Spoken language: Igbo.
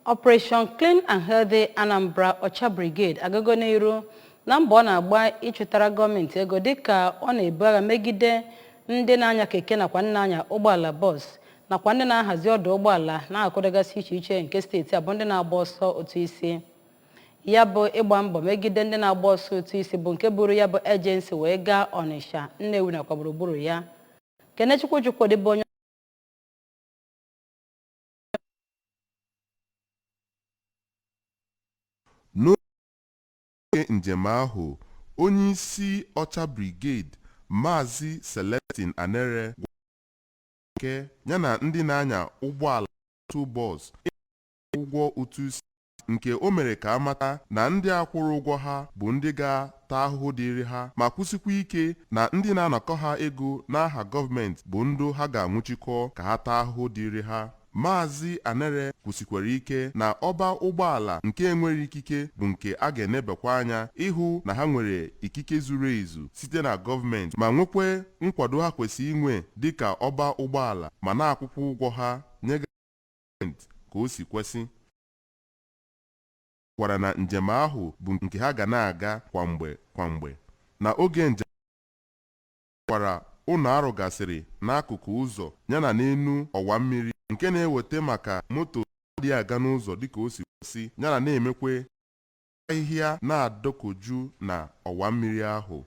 Operation Clean and Healthy Anambra Ọcha Brigade agago n'iru na mbọ ọ na-agba ịchụtara gọọmenti ego dịka ọ na-ebu agha megide ndị na-anya keke nakwa ndị na-anya ụgbọala bọs nakwa ndị na-ahazi ọdụ ụgbọala n'akụkụ dịgasị iche iche nke steeti a bụ ndị na-agba ọsọ ụtụ isi. Ya bụ ịgba mbọ megide ndị na-agba ọsọ ụtụ isi bụ nke buru ya bụ agency wee gaa Ọnịsha, Nnewi nakwa gburugburu ya. Kenechukwu Chukwudị bụ onye N'oge njem ahụ, onyeisi Ọcha Brigade, Maazị Celestine Anere gwara keke yana ndị na-anya ụgbọala shuttle bus ịkwụ ụgwọ ụtụ isi nke o mere ka a mata na ndị a kwụrụ ụgwọ ha bụ ndị ga-ata ahụhụ dịịrị ha ma kwusikwa ike na ndị na-anakọ ha ego n'aha gọọmenti bụ ndụ ha ga-anwụchikọ ka ha taa ahụhụ dịịrị ha. Maazị Anere kwusikwara ike na ọba ụgbọala nke enweghị ikike bụ nke a ga-enebakwa anya ịhụ na ha nwere ikike zuru ezu site na gọọmenti ma nwekwa nkwado ha kwesịrị inwe dịka ọba ụgbọala ma na-akwụkwa ụgwọ ha nye gọọmenti ka o si kwesị. Kwara na njem ahụ bụ nke ha ga na-aga kwa mgbe kwa mgbe. Na oge njem kwara ụlọ arụgasịrị n'akụkụ ụzọ yana n'enu ọwa mmiri nke na-eweta maka moto adịghị aga n'ụzọ dịka o si kwesị yana na-emekwe ahịhịa na-adọkoju na ọwa mmiri ahụ.